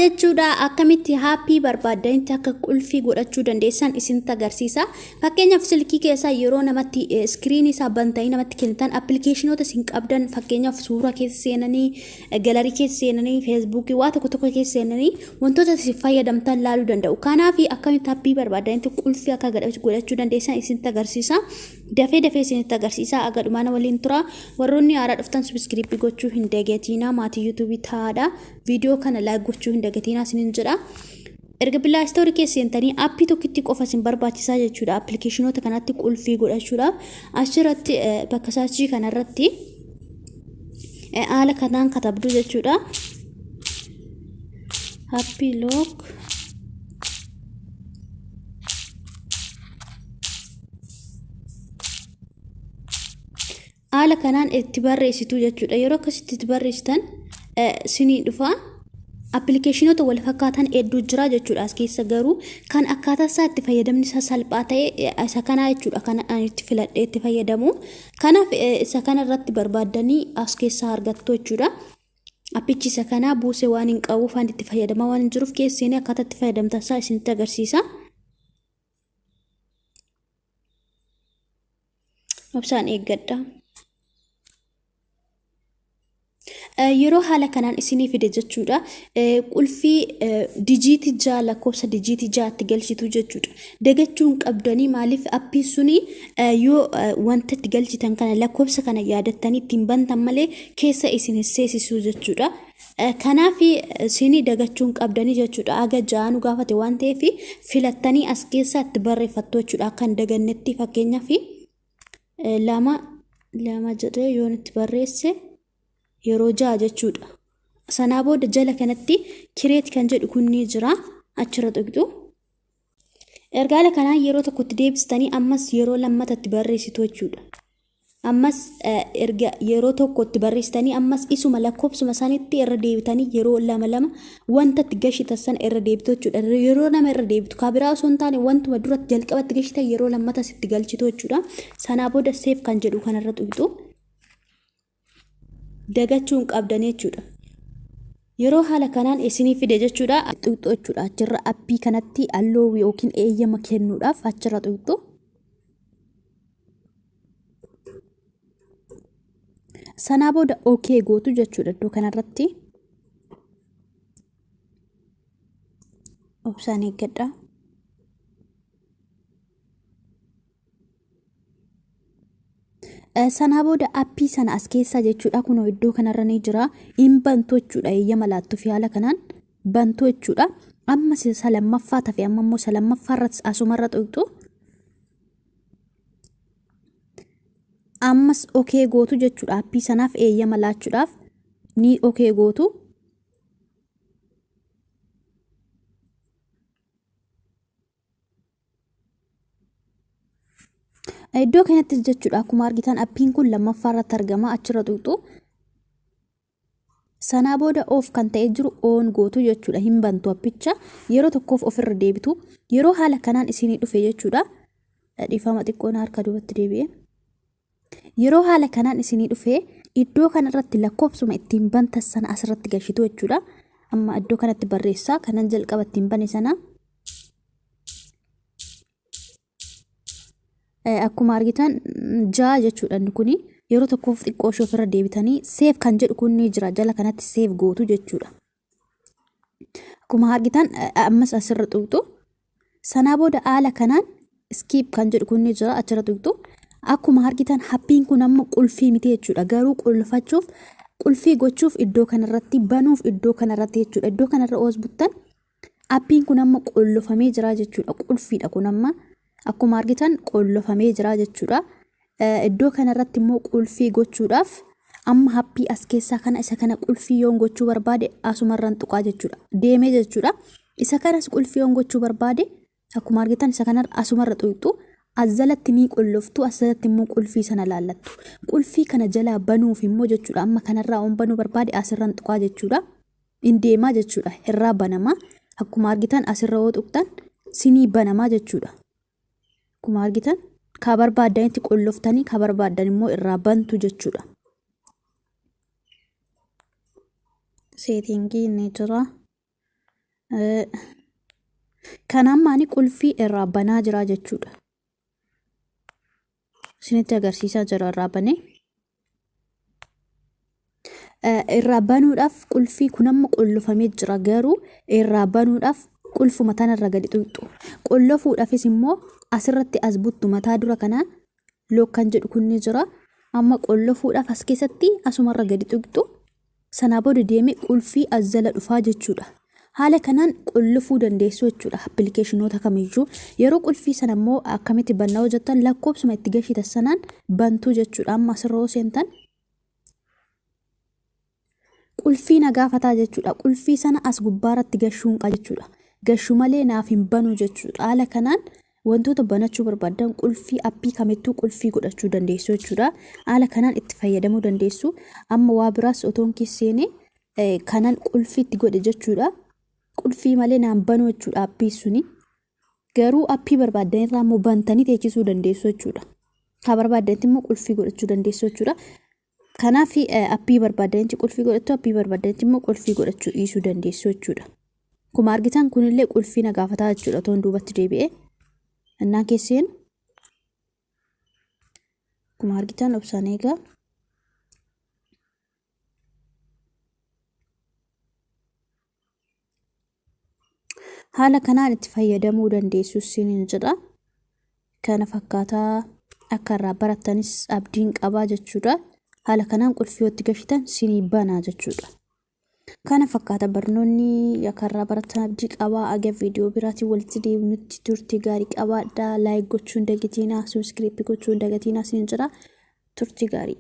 Jechuudha, akkamitti aappii barbaaddanitti akka qulfii godhachuu dandeessan isinitti agarsiisa. Fakkeenyaaf, silkii keessaa yeroo namatti iskiriinii isaa bantanii namatti kennitan, appilikeeshinoota isin qabdan, fakkeenyaaf suuraa keessa seenanii, galarii keessa seenanii, feesbuukii waa tokko tokko keessa seenanii wantoota isin fayyadamtan laaluu danda'u. Kanaaf akkamitti aappii barbaaddanitti qulfii akka godhachuu dandeessan isinitti agarsiisa. Dafee dafee isinitti agarsiisa. Aga dhumaana waliin tura. Warroonni haaraa dhuftan subscribe gochuu hin dagatinaa. Maatii yuutuubii ta'aadha. Viidiyoo kana like gochuu hin dagatinaa isiniin jedha. Erga Play Store keessa seentanii aappii tokkitti qofa isin barbaachisaa jechuudha. Appilikeeshinoota kanatti qulfii godhachuudhaaf achirratti bakka search kanarratti haala kanaan katabdu jechuudha. App lock haala kanaan itti barreessitu jechuudha. Yeroo akkasitti itti barreessitan sinii dhufa. Appilikeeshinoota wal fakkaatan hedduu jira jechuudha as keessa, garuu kan akkaataa isaa itti fayyadamni isaa salphaa ta'e isa kanaa jechuudha, kan ani itti filadhee itti fayyadamu. Kanaaf isa kana irratti barbaaddanii as keessaa argattu jechuudha. Appichi isa kanaa buusee waan hin qabuuf, waan itti fayyadamaa waan hin jiruuf, keessa seenee akkaataa itti fayyadamtan isaa isinitti agarsiisa. Obsaan eeggadha. Yeroo haala kanaan isinii fide jechuudha. Qulfii dijiitii 6, lakkoofsa dijiitii 6tti galchitu jechuudha. Dagachuu hin qabdanii. Maaliif? Appiin suni yoo wanta itti galchitan kana, lakkoofsa kana yaadattanii ittiin bantan malee keessa isin hin seesisuu jechuudha. Kanaaf isinii dagachuu hin qabdanii jechuudha. Aga ja'anu gaafate waan ta'eef filattanii as keessaa itti barreeffattu jechuudha. Akka hin dagannetti, fakkeenyaaf lama lama jedhee yoon itti barreesse yeroo ja'a jechuudha. Sanaa booda jala kanatti create kan jedhu kun ni jira. Achirra tuqxu. Erga haala kanaan yeroo tokkotti deebistanii ammas yeroo lammatatti barreessitu jechuudha. Ammas erga yeroo tokkotti barreessitanii ammas isuma lakkoofsuma sanitti irra deebitanii yeroo lama lama wanta itti gashitan sana irra deebitu jechuudha. Yeroo lama irra deebitu, kan biraa osoo hin taane wantuma duratti jalqabatti gashitan yeroo lammata sitti galchitu jechuudha. Sanaa booda save kan jedhu kanarra tuqxu. Dagachuu hin qabdan jechuudha. Yeroo haala kanaan isinii fide jechuudha. Tuqxu jechuudha. Achirra appii kanatti allow yookiin eeyyama kennuudhaaf achirra tuqxu. Sanaa booda okay gootu jechuudha iddoo kanarratti. Obsaan eeggadha. Sanaa booda appii sana as keessaa jechuudha, kunoo iddoo kanarra ni jira. In bantu jechuudha, eeyyama laattuuf haala kanaan bantu jechuudha. Amma isa lammaffaa tafe, amma immoo isa lammaffaa irratti asumarra tuqxu. Ammas okay gootu jechuudha, appii sanaaf eeyyama laachuudhaaf ni okay gootu. Iddoo kanattis jechuudha, akkuma argitan appiin kun lammaffaa irratti argama, achirra tuqxu. Sanaa booda off kan ta'ee jiru on gootu jechuudha, hin bantu appicha, yeroo tokkoof ofirra deebitu. Yeroo haala kanaan isinii dhufe jechuudha. Dhiifama, xiqqoon harka duubatti deebi'e. Yeroo haala kanaan isinii dhufe iddoo kanarratti lakkoofsuma ittiin bantan sana asirratti galchitu jechuudha. Amma iddoo kanatti barreessaa kanan jalqaba ittiin bane sana. Akkuma argitan ja'a jechuudha inni kuni. Yeroo tokkoof xiqqoo ishee ofirra deebitanii save kan jedhu kun ni jira, jala kanatti save gootu jechuudha. Akkuma argitan ammas asirra tuqxu. Sanaa booda haala kanaan skip kan jedhu kun ni jira, achirra tuqxu. Akkuma argitan appiin kun amma qulfii miti jechuudha. Garuu qulfachuuf, qulfii gochuuf iddoo kanarratti banuuf iddoo kanarratti jechuudha. Iddoo kanarra oos buttan appiin kun amma qollofamee jira jechuudha. Qulfiidha kun amma, akkuma argitan qollofamee jira jechuudha. Iddoo kanarratti immoo qulfii gochuudhaaf amma appii as keessaa kana, isa kana qulfii yoon gochuu barbaade asumarraan tuqaa jechuudha. Deemee jechuudha. Isa kanas qulfii yoon gochuu barbaade akkuma argitan isa kanarra asumarra tuqxu. As jalatti ni qolloftu, as jalatti immoo qulfii sana laallattu. Qulfii kana jalaa banuuf immoo jechuudha, amma kanarraa oon banuu barbaade asirraan tuqaa jechuudha. In deemaa jechuudha. Irraa banamaa. Akkuma argitan asirra yoo tuqxan sinii banamaa jechuudha. Akkuma argitan ka barbaaddanitti qolloftanii ka barbaaddan immoo irraa bantu jechuudha. Setting ni jira. Kan amma ani qulfii irraa banaa jira jechuudha. Isinitti agarsiisaa jira irraa banee. Irraa banuudhaaf qulfii kun amma qullufamee jira, garuu irraa banuudhaaf qulfuma tanarra gadi tuqxu. Qullufuudhaafis immoo asirratti as buttu, mataa dura kanaan lock kan jedhu kun ni jira. Amma qullufuudhaaf as keessatti asumarra gadi tuqxu. Sanaa booda deemee qulfii as jala dhufaa jechuudha. Haala kanaan qullufuu dandeessu jechuudha appilikeeshinoota kamiyyuu. Yeroo qulfii sana immoo akkamitti bannaa hojjettan, lakkoofsuma itti gashitan sanaan bantuu jechuudha. Amma asirra yoo seentan qulfii na gaafataa jechuudha. Qulfii sana as gubbaarratti gashuun qaba jechuudha. Gashuu malee naaf hin banu jechuudha. Haala kanaan wantoota banachuu barbaaddan qulfii appii kamittuu qulfii godhachuu dandeessu jechuudha. Haala kanaan itti fayyadamuu dandeessu. Amma waa biraas otoon keesseenee kanan qulfii itti godhe jechuudha. Qulfii malee naan banuu jechuudha appii suni. Garuu appii barbaaddan irraa immoo bantanii teechisuu dandeessu jechuudha. Haa barbaaddanitti immoo qulfii godhachuu dandeessu jechuudha. Kanaaf appii barbaaddanitti qulfii godhattu, appii barbaaddanitti immoo qulfii godhachuu dhiisuu dandeessu jechuudha. Akkuma argitan kunillee qulfii na gaafataa jechuudha otoon duubatti deebi'ee. Innaan keesseen akkuma argitan obsaan eegaa. Haala kanaan itti fayyadamuu dandeessu isiniin jedha. Kana fakkaataa akka irraa barattanis abdiin qabaa jechuudha. Haala kanaan qulfii yoo itti gashitan sinii banaa jechuudha. Kana fakkaata barnoonni, akka irraa barattan abdii qabaa. Aga viidiyoo biraatiin walitti deebinutti turtii gaarii qabaadhaa. Like gochuu hin dagatinaa, subscribe gochuu hin dagatinaa isiniin jedha. Turtii gaarii.